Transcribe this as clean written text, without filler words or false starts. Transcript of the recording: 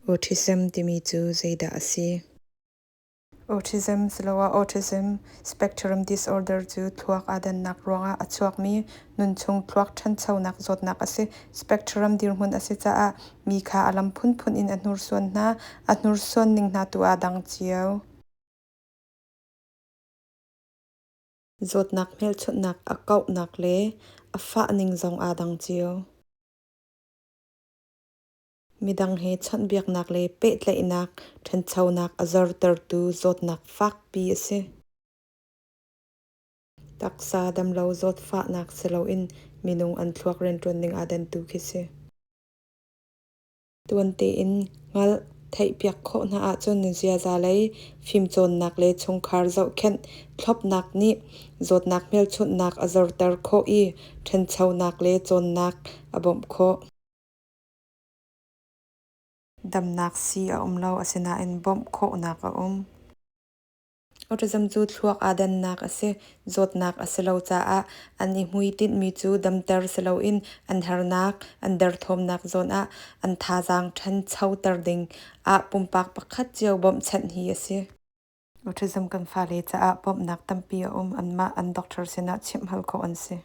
Autism timi cu zeidah a si? Autism siloah autism spectrum disorder cu thluak aa dannak ruangah a chuakmi nunchung thluak ṭhanchonak zawtnak a si. Spectrum dirhmun a si caah mi kha a lam phunphun in a hnursuan hna. A hnursuan ning hna tu aa dang cio. Zawtnak hmelchunhnak a kauhnak le a fahning zong aa dang cio. Midang he chawnhbiaknak le pehtlaihnak ṭhanchonak a zortertu zawtnak fakpi a si. Taksa damlo zawtfahnak si loin minung an thluak rianṭuan ning aa dan tu khi si. Tuan tein hngalh theihpiak khawh hna ahcun ziaza lei fimcawnnak le chungkhar zohkhenh thlopnak nih zawtnak hmelchunhnak a zorter khawh i ṭhanchonak le cawnnak a bawmh khawh. Damnak sii a um lo, asinain bawmh khawhnak a um. Autism cu thluak aa dannak a si. Zawtnak a si lo caah an i hmuitinhmi cu damter si loin an hernak, an derthawmnak zawn ah an thazaang ṭhanchoter ding ah pumpak pakhat cio bawmhchanh hi a si. Autism kan fale caah bawmhnak tampi a um. Anmah an doctor sinah chimh hal khawh an si.